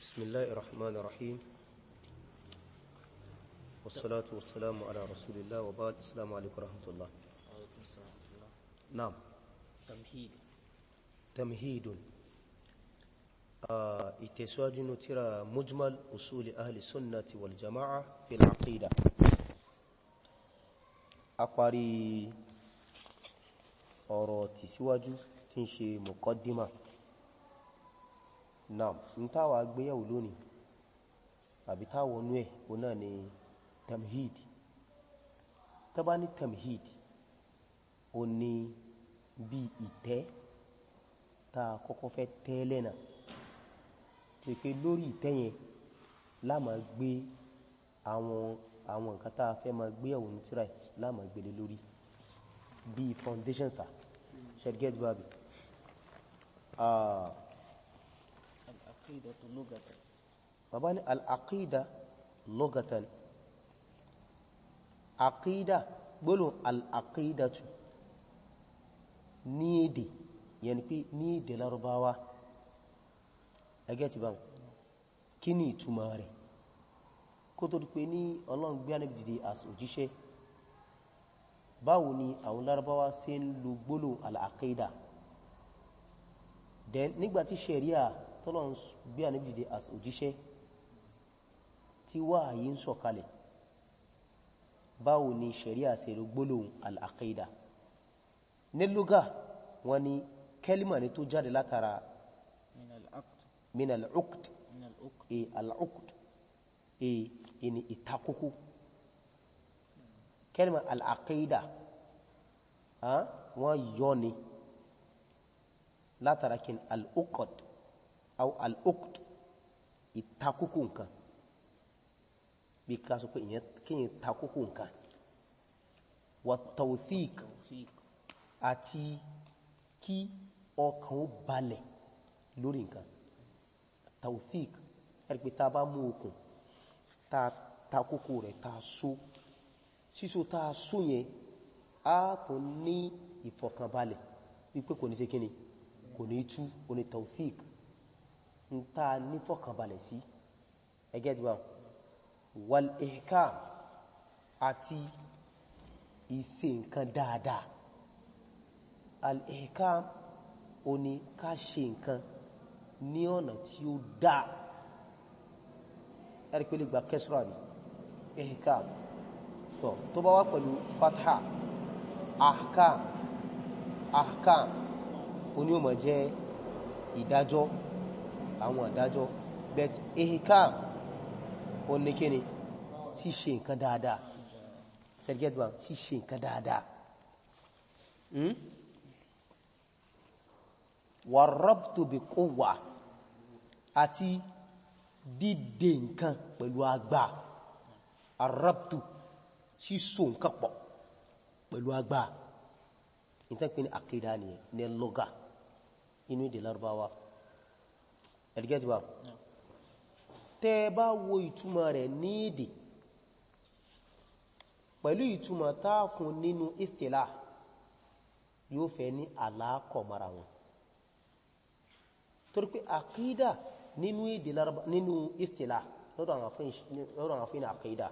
بسم الله الرحمن الرحيم والصلاة والسلام على رسول الله وبعد السلام عليكم ورحمة الله. وعليكم السلام ورحمة الله. نعم. تمهيد. تمهيد. Ìtẹ̀síwájú nínú tírà Mujmal Usuli Ahli Sunnati wal Jama'a fil Aqida. A parí ọ̀rọ̀ tìsíwájú tí ń ṣe muqaddima. Naam, n táwà gbéyàwó lónìí àbí táwọnú ẹ̀ o náà ni tamhid. Tá bá ní tamhid, o ní bí ìtẹ́ tá kọ́kọ́ fẹ́ tẹ́lẹ̀ náà, tó pé lórí ìtẹ́ yẹn la máa gbé àwọn nǹkan tá fẹ́ máa gbéyàwó ní tírà la máa gbélé lórí bí foundation sa ṣe get baby. Al-aqida lugatan. Bàbá ní al-aqida lugatan. Aqida, gbólóhùn al-aqidatu ní èdè, yẹni pé ní èdè Lárúbáwá, ẹgẹ́ ti báwọn, kí ni ìtumọ̀ rẹ̀? Kó tó di pé ní Ọlọ́run gbé Ànábì dìde as òjíṣẹ́, báwo ni àwọn Lárúbáwá ṣe ń lo gbólóhùn al-aqida? Then nígbàtí ṣẹ̀ríà tọ́lọ́run gbé Ànábì dìde as òjíṣẹ́ tí wáyí ń sọ̀kalẹ̀, báwo ni ṣẹ̀ríà ṣe lo gbólóhùn al-aqida? Ní lugha, wọ́n ní kẹ́límà ní tó jáde látara min al-aqd, min al-uqd, al-uqd ìní ìtakókó. Kẹ́límà al-aqida wọ́n yọ ni látara kí al-uqd aw al-uqd, ìtakókó nǹkan, bí ká sọ pé kíyàn takókó nǹkan, wa tawthiq, àti kí ọkàn ó balẹ̀ lórí nǹkan. Tawthiq, ẹ̀rí pé tá bá mú okùn tá takókó rẹ̀ tá so, síso tá so yẹn á tún ní ìfọ̀kànbalẹ̀ wípé kò ní ṣe kíni, kò ní tú, ó ní tawthiq, ń tá ní fọ̀kànbalẹ̀ sí. Ẹgẹ́ wal ihkam, àti ìṣe nǹkan dáadáa. Al ihkam ó ní ká ṣe nǹkan ní ọ̀nà tí ó dáa. Ẹ̀rí pé lè gba kẹsùrà bí ihkam, tó bá wá pẹ̀lú fatha, ahkam, ahkam ó ní ó máa jẹ́ ìdájọ́, àwọn ìdájọ́. Bet ihkam ó ní kíni, ṣíṣe nǹkan dáadáa. Ṣẹ́gẹ́dùwà, ṣíṣe nǹkan dáadáa. Wàrọ́bùtù bí quwwa, àti dídè nǹkan pẹ̀lú agbá. Arọ́bùtù, síso nǹkan pọ̀ pẹ̀lú agbá. Ìtàn pé ní àkídà nìyẹn ní lọ́gà inú èdè Lárúbáwá. Ẹ̀dìgẹ́dùwà, tẹ́ bá wo ìtumọ̀ rẹ̀ ní èdè pẹ̀lú ìtumọ̀ táà fún nínú istilah, yóò fẹ́ ní àlákọ̀ mara wọn. Torí pé àkídà nínú èdè Lárúbá, nínú istilah lọ́dọ̀ àwọn afẹ́ ní àkídà,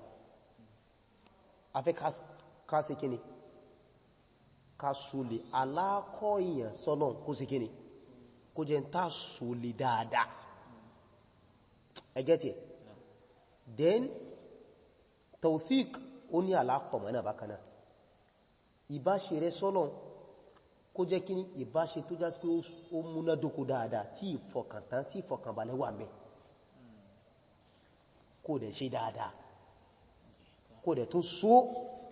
afẹ́ ká ṣe kíni, ká sólè alákọ̀ ìyàn sọ́lọ́n, kó ṣe kíni, kó jẹ́ ń tá sólè dáadáa. Ẹgẹ́ tí ẹ̀. Then tawthiq ó ní àlákọ̀ mọ́ náà bákanáà. Ìbáṣe rẹ sọ́lọ́n kó jẹ́ kí ní ìbáṣe tó já sí pé ó múnádókó dáadáa, tí ìfọkàntán, tí ìfọkànbalẹ̀ wà mẹ́, kó dẹ̀ ṣe dáadáa, kó dẹ̀ tó só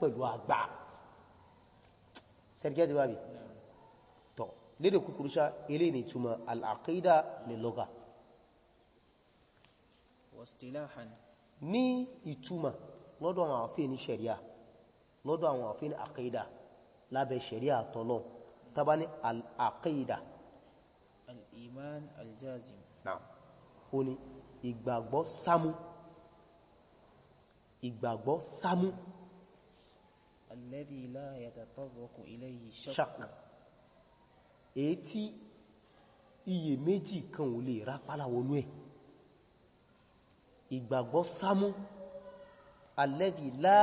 pẹ̀lú àgbà. Sẹ́rìkẹ́ bábi tọ̀ lédè kúkúrú ṣá, ilé ni ìtumọ̀ al-aqida ní lugha. Wastilahan, ní ìtumọ̀ lọ́dọ̀ àwọn àfíì ní ṣẹ̀ríà, lọ́dọ̀ àwọn àfíì ní àkídà lábẹ́ ṣẹ̀ríà tọ́lọ́, tàbá ní al-aqida, al-iman al-jazim, náà ó ní ìgbàgbọ́ sámú, ìgbàgbọ́ sámú, alladhi la yatatarraqu ilayhi shak, èyí tí iyèméjì kan ò lè rápálá wọnú ẹ̀. Ìgbàgbọ́ sámú alladhi la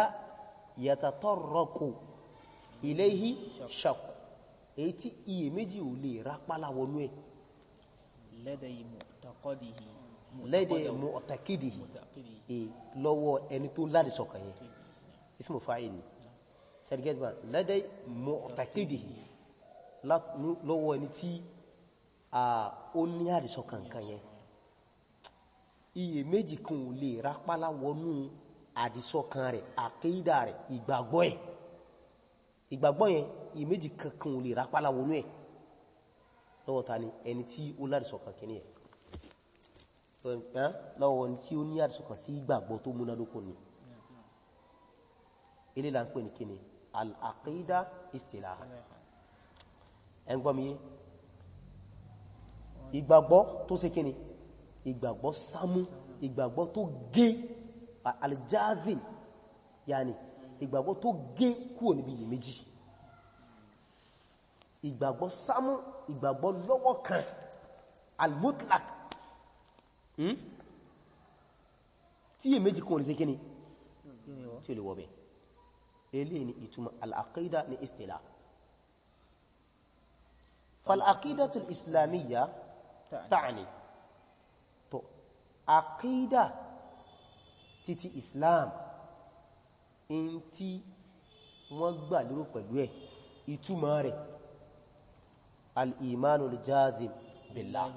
yatatarraqu ilayhi shakk, èyí tí iyèméjì ò lè rápálá wọnú ẹ̀. Lẹ́dẹ̀ mu'taqidihi, lọ́wọ́ ẹni tó láti sọ̀kàn yẹn, ismu fa'il ni ṣẹ́dgẹ́gbà, lẹ́dẹ̀ mu'taqidihi, lọ́wọ́ ẹni tí ó ní àdìsọ̀kàn kan yẹn, iyèméjì kan ò lè rápálá wọnú àdìsọ̀kàn rẹ̀, àkídà rẹ̀, ìgbàgbọ́ ẹ̀, ìgbàgbọ́ yẹn iyèméjì kankan ò lè rápálá wọnú ẹ̀ lọ́wọ́ ta ni ẹni tí ó ládìsọ̀kàn kìíní ẹ̀, lọ́wọ́ ẹni tí ó ní àdìsọ̀kàn sí ìgbàgbọ́ tó múnádókò ni. Ilé là ń pè ní kíni? Al-aqida istilahan. Ẹ ń gbọ́ mi yé? Ìgbàgbọ́ tó ṣe kíni? Ìgbàgbọ́ sámú, ìgbàgbọ́ tó gé, al-jazim, yàní ìgbàgbọ́ tó gé kúrò níbi iyèméjì, ìgbàgbọ́ sámú, ìgbàgbọ́ lọ́wọ́ kan, al-mutlaq, tí iyèméjì kúrò ní ṣe kíni tí ó lè wọ́bẹ̀. Eléyìí ni ìtumọ̀ al-aqida ní istilah. Fal-aqidatu al-islamiyya ta'ni, tó aqida títí Islam in tí wọ́n gbà lérò pẹ̀lú ẹ̀, ìtumọ̀ rẹ̀ al-imanu al-jazim billah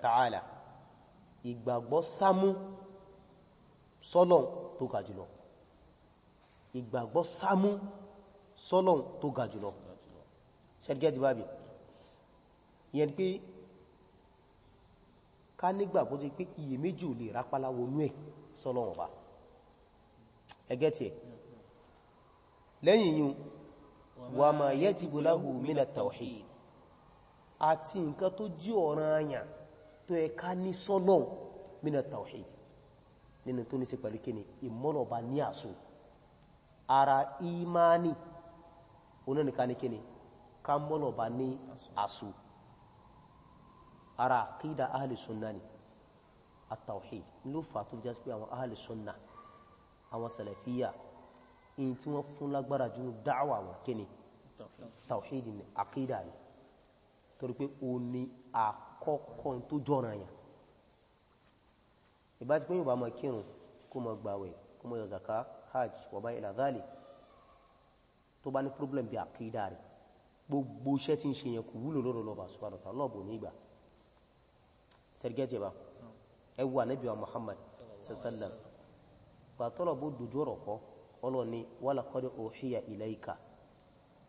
ta'ala, ìgbàgbọ́ sámú sọ́lọ́n tó ga jùlọ, ìgbàgbọ́ sámú sọ́lọ́n tó ga jùlọ. Ṣẹ́gẹ́ dìbàbí ìyẹn pé ká nígbàgbọ́ tó pé iyèméjì ò lè rápálá wọnú ẹ̀ sọ́lọ́n ọba. Ẹgẹ́ tí ẹ̀ lẹ́yìn yìí, wa ma yajibu lahu mina tawhid, àti nǹkan tó jí ọ̀ranyàn tó ẹ ká ní sọ́lọ́n mina tawhid, nínú tó ní sí pẹ̀lú kíni ìmọ́lọ̀ba ní àṣò ara ìmáni onánìká ní kíni ká mọ́lọ̀ba ní àṣò ara àkídà ahli sunna ni at-tawhid. Ló fà tó jẹ́ pé àwọn ahli sunna, àwọn sàlàfíyà, in tí wọ́n fún lágbára jù dáwà wọn kíni tawhid ni, àkídà ni, torí pé o ní àkọ́kọ́ tó jọ́ra yàn. Ìbá ti pé yóò bá mọ̀ kírun, kó mọ̀ gbàwẹ̀, kó mọ̀ yọ zaka, hajj, wa ma ila dhalik, tó bá ní problem bí àkídà rẹ̀, gbogbo iṣẹ́ tí ń ṣe yẹn kò wúlò lọ́rọ̀ lọ́ba subhanahu wa ta'ala, lọ́bù ní ìgbà sẹ́rìgẹ́tì bá ẹwù Ànábì wa Muhammad sallam pàtọ́lọ̀ bó dojú ọ̀rọ̀ kọ́ ọlọ́ni wa laqad uhiya ilayka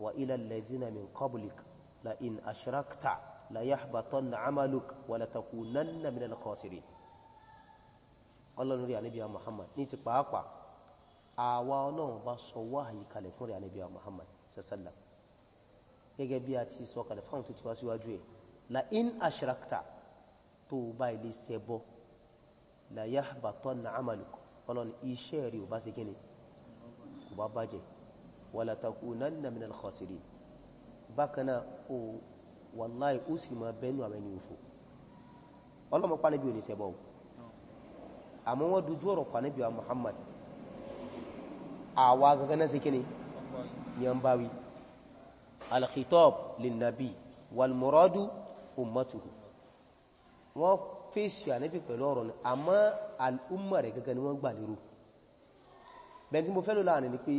wa ila alladhina min qablik la in ashrakta la yahbatanna amaluk wa la takunanna minal khasirin. Ọlọ́run rí Ànábì wa Muhammad ní ti pàápàá àwa Ọlọ́run bá sọ wáhàyí kalẹ̀ fún rí Ànábì wa Muhammad sallam gẹ́gẹ́ bí a ti sọ kalẹ̀ fáwọn tó ti wá síwájú ẹ̀, la in ashrakta, tó bá ilé ṣẹbọ, la yahbatanna amaluk, Ọlọ́run iṣẹ́ rí ò bá ṣe kíni kò bá bàjẹ́, wala takunanna minal khasirin, bákanáà ó wàláì ó sì máa bẹ́nu àwọn ẹni òfò. Ọlọ́mọ pa níbi òní ṣẹbọ, àmọ́ wọ́n dojú ọ̀rọ̀ pa níbi wa Muhammad, àwa gangan náà ṣe kíni ni a ń bá wí. Al-khitab lin-nabi wal-muradu ummatuhu, wọ́n fèsì ànábì pẹ̀lú ọ̀rọ̀ ni, àmọ́ al'umma rẹ̀ gangan ni wọ́n gbà lérò. Bẹ́ẹ̀ tí mo fẹ́ lò láàrin ni pé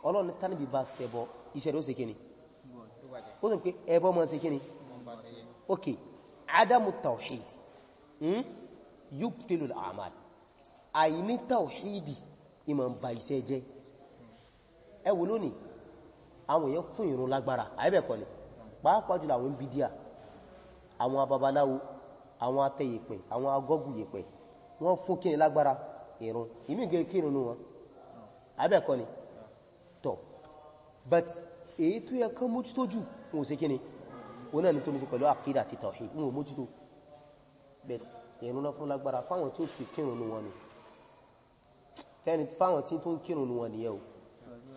Ọlọ́run tánàbí bá ṣẹbọ, iṣẹ́ rẹ̀ ó ṣe kíni, ó sì pé ẹbọ mọ́ ṣe kíni. Ok, adamu tawhid yubtilu al-a'mal, àìní tawhidi ìmọ̀ ń ba iṣẹ́ jẹ́. Ẹ wò lónìí àwọn èèyàn fún ìrun lágbára, àìbẹ̀kọ́ ni, pàápàá jùlọ àwọn bídíà, àwọn ababaláwo, àwọn atẹ́yẹ̀pẹ̀, àwọn agọ́gùyẹ̀pẹ̀, wọ́n fún kíni lágbára ìrun, ìmí gẹ́ kírun wọn, àìbẹ̀kọ́ ni tọ̀. But èyí tó yẹ kán mójútó jù wọn ò ṣe kíni, wọn náà ní tó ní sí pẹ̀lú àkídà àti tawhid, wọn ò mójútó. But ìrun náà fún lágbára fáwọn tí ó fi kírun wọn ni, fáwọn tí tó ń kírun wọn nìyẹn o,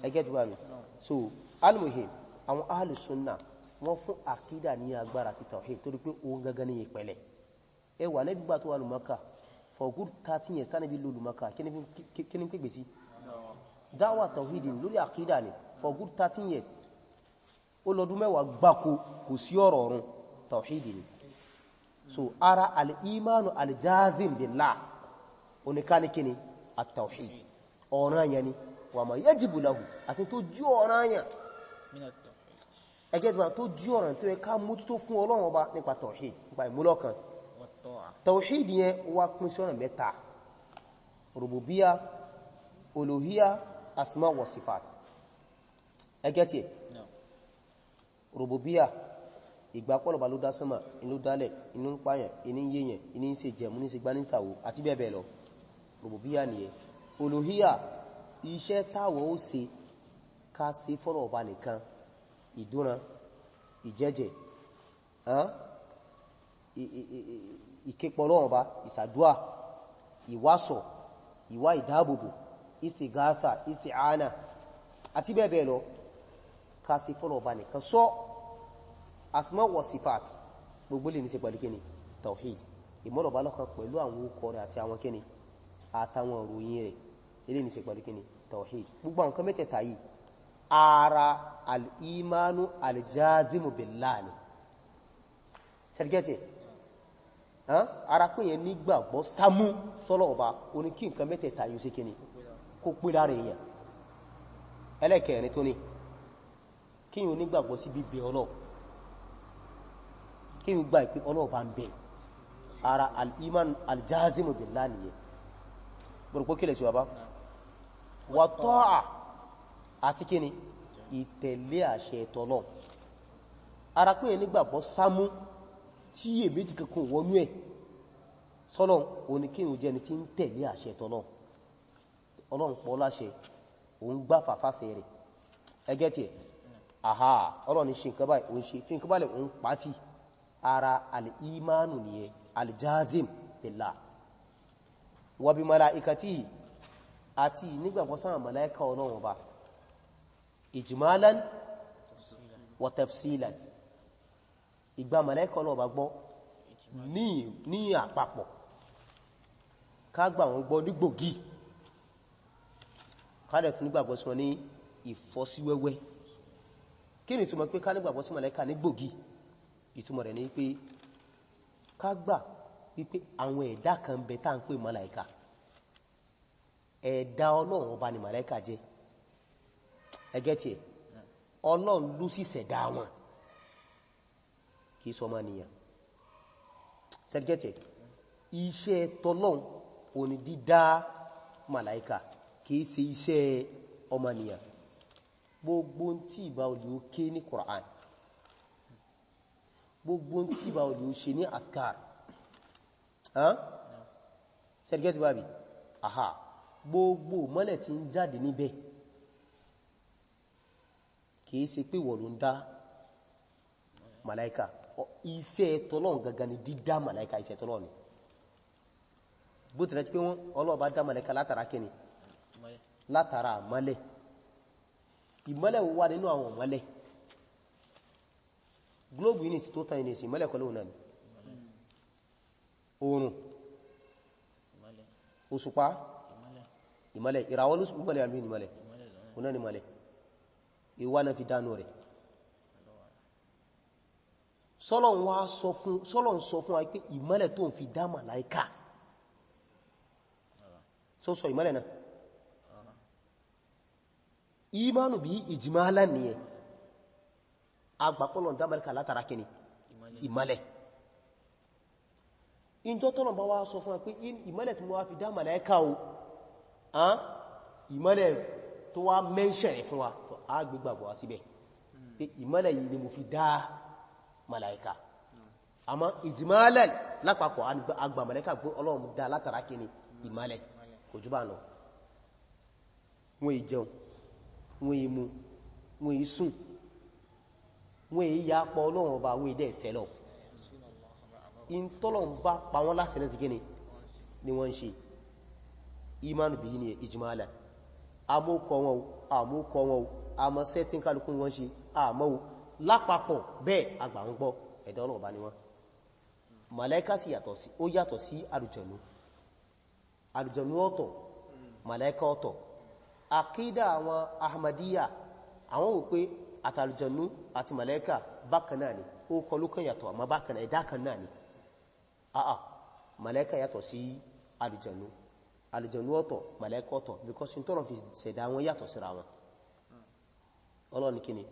ẹgẹ́ tí wà mí. So almuhim, àwọn ahlu sunna wọ́n fún àkídà ní agbára àti tawhid torí pé òun gangan ní ìpẹ̀lẹ̀. Ẹ wà nígbà tó wà ní Mákà, For good 13 years tánàbí lólu Maka, kí ní pègbè sí? Dáwà tawhidi lórí àkídà ni. For good 13 years, ó lọ́dún 10 gbáko, kò sí ọ̀rọ̀ ọ̀run, tawhidi ni. So ara al-imanu al-jazim billah oníkánikíni at-tawhid, ọ̀ranyàn ni, wa ma yajibu lahu, àti tó jú ọ̀ranyàn ẹgẹ́gbà tó jú ọ̀ràn tó yẹ ká mójútó fún Ọlọ́run Ọba nípa tawhid, nípa ìmúlọ́kan. Tawhid yẹn wá pín sí ọ̀nà mẹ́ta: rububiyya, uluhiyya, asma wa sifat. Ẹgẹ́ tí ẹ̀ rububiyya, ìgbàpọ̀lọ̀bà ló dá sánmà, inú dálẹ̀, inú ń pààyàn, inú ń yéyàn, inú ń ṣe jẹ̀mú, ní ṣe gbá ní ṣàwó àti bẹ́ẹ̀ bẹ́ẹ̀ lọ. Rububiyya nìyẹn. Uluhiyya, iṣẹ́ táwọ̀ ó ṣe ká ṣe fọ́lọ̀ ọba nìkan, ìdúnra, ìjẹ́jẹ̀, ìképọ̀ Ọlọ́run Ọba, ìsàdúà, ìwásọ̀, ìwá ìdáàbòbò, istighatha, isti'ana àti bẹ́ẹ̀ bẹ́ẹ̀ lọ, ká ṣe fọ́lọ̀ ọba nìkan. Sọ asma wa sifat, gbogbo lè ní ṣe pẹ̀lú kíni? Tawhid. Ìmọ̀lọ̀bá lọ́kan pẹ̀lú àwọn orúkọ rẹ̀ àti àwọn kíni, àtàwọn ìròyìn rẹ̀, ilé ní ṣe pẹ̀lú kíni? Tawhid. Gbogbo àwọn kan mẹ́tẹ̀ẹ̀ta yìí, ara al-imanu al-jazimu billah ni. Ṣẹ́dígẹ́tì ara pé yẹn nígbàgbọ́ sámú sọ́lọ̀ ọba, oní kí nǹkan mẹ́tẹ̀ẹ̀ta yìí ṣe kíni, kó pé lára èèyàn. Ẹlẹ́kẹ̀ẹ́rin tó ní kí yìí onígbàgbọ́ sí bíbẹ Ọlọ́run, kí yìí gbà ìpé Ọlọ́run bá ń bẹ, ara al-iman al-jazimu billah nìyẹn. Gbogbo kílẹ̀ sí wa bá wà tọ́à àti kíni, ìtẹ̀lé àṣẹ tọ́lọ̀. Ara pé yẹn nígbàgbọ́ sámú tí yè méjì kankan wọnú ẹ̀ sọ́lọ̀, òní kí ìrùn jẹni tí ń tẹ̀lé àṣẹ tọ́lọ̀. Ọlọ́run pọ̀ láṣẹ, òun gbá fàfáṣẹ rẹ̀, ẹgẹ́ tí ẹ̀ àhá, Ọlọ́run ṣe nǹkan báyìí, òun ṣe fi nǹkan báyìí, òun pàtì. Ara al-imanu nìyẹn, al-jazim billah. Wa bi malaikatihi, àti nígbàgbọ́ sáwọn màláíkà Ọlọ́run Ọba, ijmalan wa tafsilan. Ìgbà màláíkà Ọlọ́run Ọba gbọ́ ní àpapọ̀, ká gbà wọn gbọ́ ní gbòógì, ká dẹ̀ tún nígbàgbọ́ sí wọn ní ìfọ́síwẹ́wẹ́. Kí ni ìtumọ̀ pé ká nígbàgbọ́ sí màláíkà ní gbòógì? Ìtumọ̀ rẹ̀ ní pé ká gbà wípé àwọn ẹ̀dá kan bẹ tá ń pè màláíkà, ẹ̀dá Ọlọ́run Ọba ni màláíkà jẹ́. Ẹgẹ́ tí ẹ̀, Ọlọ́run ló sì ṣẹ̀dá wọn, kìí sọ ọmọ nìyàn. Ṣẹ́gẹ́tì ẹ̀, iṣẹ́ tọlọ́run òní dídá màláíkà, kìí ṣe iṣẹ́ ọmọnìyàn. Gbogbo tí ìbá olè ó ké ní Qur'an, gbogbo tí ìbá olè ó ṣe ní azkar, ṣẹ́gẹ́tì bábí, aha, gbogbo mọ́lẹ̀ tí ń jáde níbẹ̀ kìí ṣe pé wọ́n ló ń dá màláíkà. Iṣẹ́ tọlọ́run gangan ni dídá màláíkà, iṣẹ́ tọlọ́run ni. Bó tilẹ̀ pé wọ́n Ọlọ́run bá dá màláíkà látara kíni? Látara ìmọ́lẹ̀. Ìmọ́lẹ̀ wà nínú àwọn ìmọ́lẹ̀. Globe unit tó tàn ní ìsìn, ìmọ́lẹ̀ kọ́ lóhun náà ni. Oòrùn, òṣùpá, ìmọ́lẹ̀, ìràwọ̀ ló ìmọ́lẹ̀ àmì ìmọ́lẹ̀, òun náà ni ìmọ́lẹ̀. Ìwà náà fi dánú rẹ̀. Sọ́lọ́n sọ fún wa pé ìmọ́lẹ̀ tó ń fi dá màláíkà, sọ sọ ìmọ́lẹ̀ náà, ìmánu bí ìjìmáàlá nìyẹn. Agbàpọ̀lọ̀ dá màláíkà látara kíni? Ìmọ́lẹ̀. Ìjọ tọ́lọ̀ bá wá sọ fún wa pé ìmọ́lẹ̀ tí mo wá fi dá màláíkà o, ìmọ́lẹ̀ tó wá mẹ́ṣẹ̀rẹ̀ fún wa, tó á gbégbàgbọ́ wá síbẹ̀ pé ìmọ́lẹ̀ yìí ni mo fi dá màláíkà. Àmọ́ ìjìmáàlẹ̀ lápapọ̀ àgbà màláíkà pé Ọlọ́run dá látara kíni? Ìmọ́lẹ̀. Kò jù bá lọ. Wọ́n yìí jẹun, wọ́n yìí mu, wọ́n yìí sùn, wọ́n yìí ya pọ̀ Ọlọ́run Ọba, wọ́n yìí dẹ̀ sẹ́lọ̀. Ìntọ́lọ́run bá pa wọ́n láṣẹ náà sí kíni ni wọ́n ń ṣe. Ìmánu bí ní ìjìmáàlẹ̀. Àmúkọ wọn o, àmúkọ wọn o, àmọ́ sẹ́tín kálukú wọn ṣe, àmọ́ o, lápapọ̀ bẹ́ẹ̀ àgbà ń gbọ́, ẹ̀dá Ọlọ́run Ọba ni wọ́n. Màláíkà sì yàtọ̀ sí, ó yàtọ̀ sí àlùjànnú. Àlùjànnú ọ̀tọ̀, màláíkà ọ̀tọ̀. Àkídà àwọn Ahmadiyya, àwọn wò pé àtàlùjànnú àti màláíkà bákan náà ni, ó kọ ló kàn yàtọ̀, àmọ́ bákan náà, ẹ̀dá kan náà ni. Àà, màláíkà yàtọ̀ sí àlùjànnú, àlùjànnú ọ̀tọ̀, màláíkà ọ̀tọ̀, because n tọ́rọ fi ṣẹ̀dá wọn yàtọ̀ síra wọn. Ọlọ́run kí ni?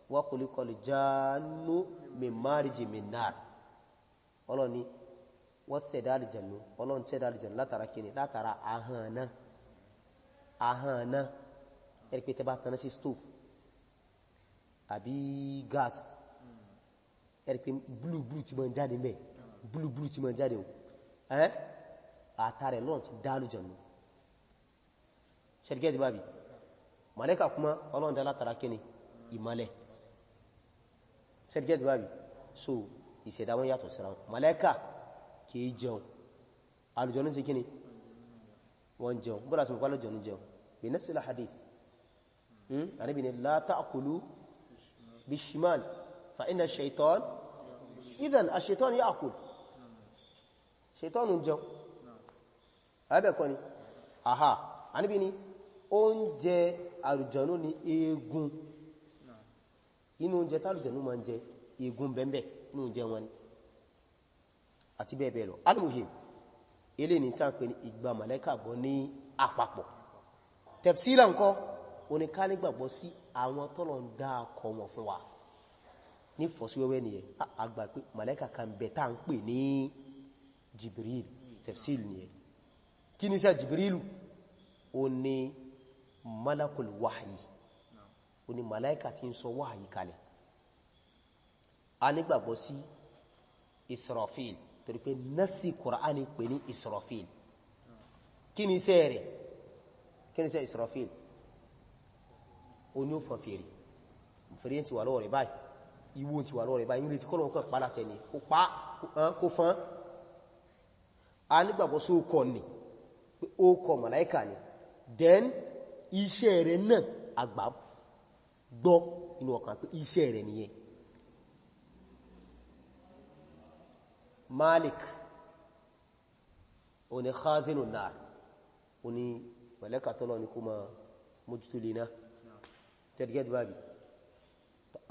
Wa khuliqal jannu min marijin min nar. Ọlọ́run ni wọ́n ṣẹ̀dá àlùjànnú, Ọlọ́run ṣẹ̀dá àlùjànnú látara kíni? Látara ahọ́n náà. Ahọ́n náà, ẹ̀rí pé tẹ́ bá taná sí stove àbí gas, ẹ̀rí pé blue blue ti máa ń jáde mẹ́, blue blue ti máa ń jáde o. Ẹ́ àtàrẹ̀ lọ́n ti dá àlùjànnú. Ṣẹ̀dígẹ́ ti bá bí màláíkà kuma Ọlọ́run dá látara kíni? Ìmọ́lẹ̀. Ṣẹ̀dígẹ́ ti bá bí? So ìṣẹ̀dá wọn yàtọ̀ síra wọn. Màláíkà kìí jẹun, àlùjànnú sí kíni? Wọ́n jẹun. Bọ́lá sí mọ̀pá àlùjànnú jẹun bí nafsil hadith. Ànábì ní la ta'kulu bishimal fa inna ash-shaytan, idhan ash-shaytan ya'kul, shaytan ń jẹun. Àbẹ́ẹ̀kọ́ ni? Aha, Ànábì ní oúnjẹ àlùjànnú ni eegun. Inú oúnjẹ tàlùjànnú máa ń jẹ, eegun bẹ́ẹ̀bẹ́ inú oúnjẹ wọn ni, àti bẹ́ẹ̀ bẹ́ẹ̀ lọ. Al-muhim, ilé ní tí a ń pè ní ìgbà màláíkà gbọ́ ní àpapọ̀. Tafsila ńkọ́, oní ká nígbàgbọ́ sí àwọn tọ́lọ̀ ń dá akọ wọn fún wa ní fọ́síwẹ́wẹ́ nìyẹn. Àgbà pé màláíkà kan bẹ̀ tá ń pè ní Jibril, tafsil nìyẹn. Kí ní sẹ́ Jibrilu? Ó ní malakul wahyi, ó ní màláíkà tí ń sọ wahyi kalẹ̀. A nígbàgbọ́ sí Israfil, torí pé nasi Kùránì pè ní Israfil. Kí ni iṣẹ́ rẹ̀? Kí ni iṣẹ́ Israfil? Ó ní ó fọn fèrè, fèrè ti wà lọ́wọ́ rẹ̀ báyìí, ìwò ti wà lọ́wọ́ rẹ̀ báyìí, ń retí kọ́lọ̀ kan pa láṣẹ ni kó pa, kó fọn. A nígbàgbọ́ sí ókọ ni, pé ókọ màláíkà ni. Then iṣẹ́ rẹ̀ náà àgbà gbọ́ inú ọkàn pé iṣẹ́ rẹ̀ nìyẹn. Malik ó ní khazinu nar, ó ní màláíkà tọ́lọ ní kó ma mójútó lè náà. Tẹ́dìgẹ́dì bábi,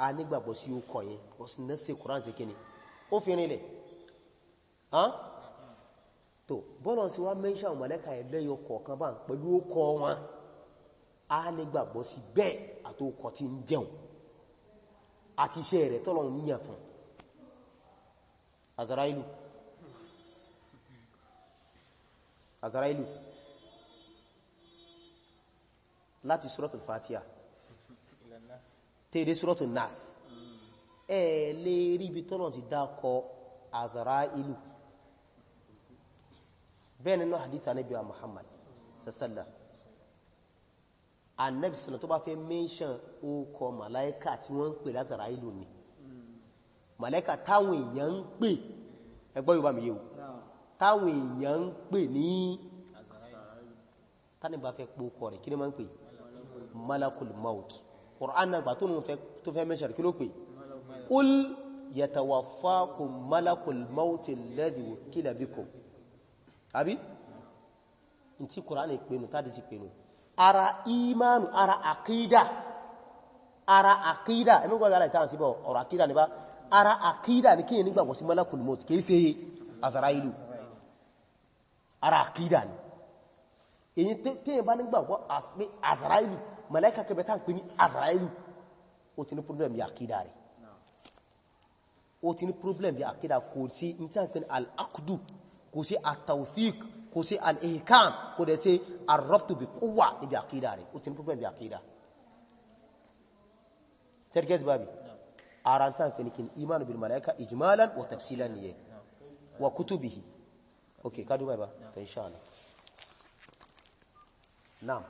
a nígbàgbọ́ sí ó kọ̀ yẹn, ó sì nẹ́sẹ̀ Kùránì sí kíni ó fi rinlẹ̀. Tó bọ́lọ̀ sí wá mẹ́ṣà màláíkà ẹlẹ́yọ kọ̀ọ̀kan bá ń pẹ̀lú ó kọ wọn, a nígbàgbọ́ sí bẹ́ẹ̀ àtòkọ̀ tí ń jẹun àti iṣẹ́ rẹ̀ tọ́lọ̀ níyàn fún. Azrailu, Azrailu láti Suratul Fatiha tẹ́ẹ̀dé Suratul Nas, ẹ lè rí ibi tọ́lọ̀ ti dákọ Azrailu. Bẹ́ẹ̀ nínú hadith Ànábì wa Muhammad sallallahu, Ànábì sallallahu tó bá fẹ́ mention ókọ màláíkà tí wọ́n ń pè l'Azrailu ni màláíkà táwọn èèyàn ń pè, ẹgbọ́ Yorùbá mi yé o, táwọn èèyàn ń pè ní tani bá fẹ́ pòókọ rẹ̀, kí ni máa ń pè? Malakul Maut. Qur'an náà gbà tó fẹ́ mention kí ló pè? Qul yatawaffakum malakul maut alladhi wukkila bikum. Àbí in tí Qur'an pè nù, tàbí sí pè nù. Ara imanu, ara àkídà, ara àkídà, ẹmú gbọ́gbọ́ ara ìtàn síbọ̀ ọ̀rọ̀ àkídà níbá, ara àkídà ní kíyàn nígbàgbọ́ sí malakul maut, kìí ṣe Azrailu. Ara àkídà ni èyí tíyàn bá nígbàgbọ́ pé Azrailu, màláíkà kẹbẹ̀ tá ń pè ní Azrailu, ó ti ní problem bí àkídà rẹ̀, ó ti ní problem bí àkídà. Kò sí ní tí a ń pè ní al-aqdu, kò sí at-tawthiq, kò sí al-ihkam, kò dẹ̀ sí ar-rabtu bi quwwa níbi àkídà rẹ̀. Ó ti ní problem bí àkídà. Tẹ́rgẹ́tì bábi ara tí a ń pè ní kí imanu bil malaika ijmalan wa tafsilan nìyẹn, wa kutubihi. Ok, ká dúbà bá, inshallah. Naam.